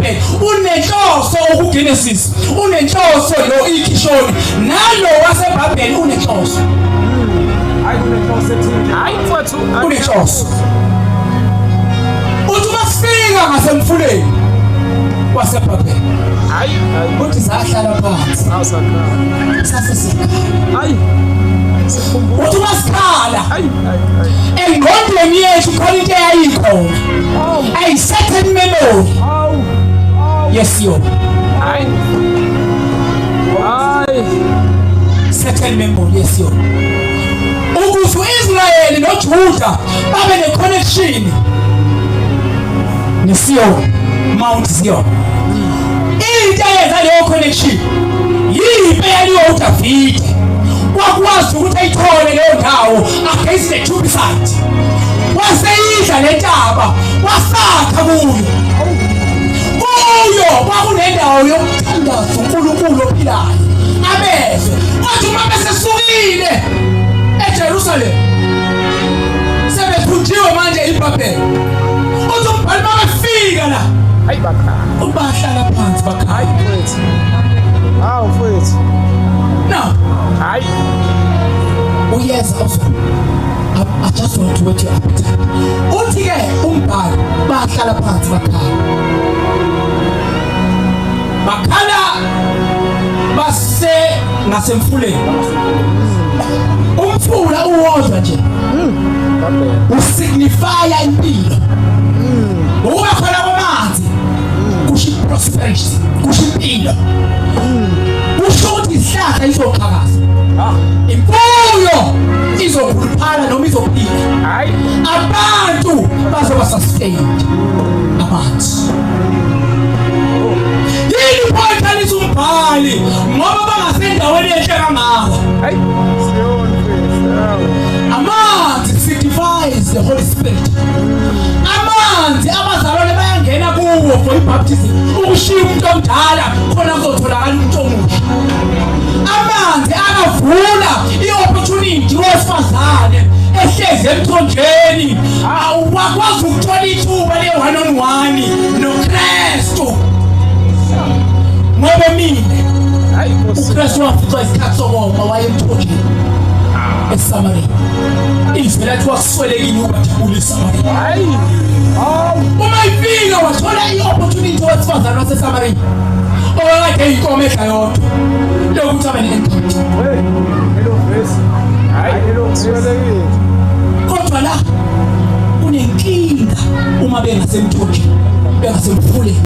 waseBhabheli unenhloso, okuGenesis unenhloso, lo iKhishoni nalo waseBhabheli unenhloso. Hayi, kunenhloso ethile. Hayi mfowethu. Unenhloso. Uthi uma sifika ngasemfuleni waseBhabheli, Hayi, hayi. uthi sahlala phansi, Awusakhala. sase sikhala. Hayi. Sikhumbula. Uthi uma sikhala, Hayi, hayi, hayi. engqondweni yethu khona into eyayikhona, a certain memory. Awu. Yes, yo. Hayi. Hayi. Certain memory, yes, yo, ukuze uIsrayeli noJuda babe ne-connection neSion, Mount Zion. Into eyenza leyo connection yimpi eyaliwa uDavide, wakwazi ukuthi ayithole leyo ndawo against the Jebusite, waseyidla le ntaba, wasakha kuyo. Kuyo kwakunendawo yokuthandaza uNkulunkulu ophilayo abezwe. Kodwa uma besesukile eJerusalem, sebethunjiwe manje iBhabheli, uthi umbhali babefika la, Hayi, bakhala. bahlala phansi, bakhala. Hayi mfowethu. Hawu mfowethu. Now Hayi. Uyeza uzo, I just want to whet your appetite. Uthi ke umbhali bahlala phansi, bakhala, bakhala base ngasemfuleni. Umfula uwodwa nje usignifya impilo. Ukuba khona kwamanzi kusho prosperity, kusho impilo, kusho ukuthi isihlahla izoqhakaza, imfuyo izokhuluphala noma izophila, Hayi. Abantu bazoba sustained amanzi. Yini point alisa umbhali ngoba bangasendaweni enhle kangaka? Hayi. Siyona mfowethu. Hawu. Amanzi signifies the Holy Spirit. Amanzi abazalwane bayangena kuwo for ibaptism, ukushiya umuntu omdala khona kuzotholakala umuntu omusha. Amanzi akavula i-opportunity wesifazane ehlezi emthonjeni, awakwazi ukuthola ithuba le-one on one noKristu ngoba emile. Hayi Nkosi. UKristu waficwa isikhathi sokoma, waye emthonjeni eSamaria. Izwi lathi wakuswelekile ukubajabula eSamaria. Hayi. Uma ifika wathola i-opportunity wesifazane waseSamaria owakade eyinkomo edla yodwa lokuthi abe ne-encounter. Hey, hello verse. Hayi. Hello verse. Sibalekile. Kodwa la kunenkinga uma bengasemthonjeni, bengasemfuleni.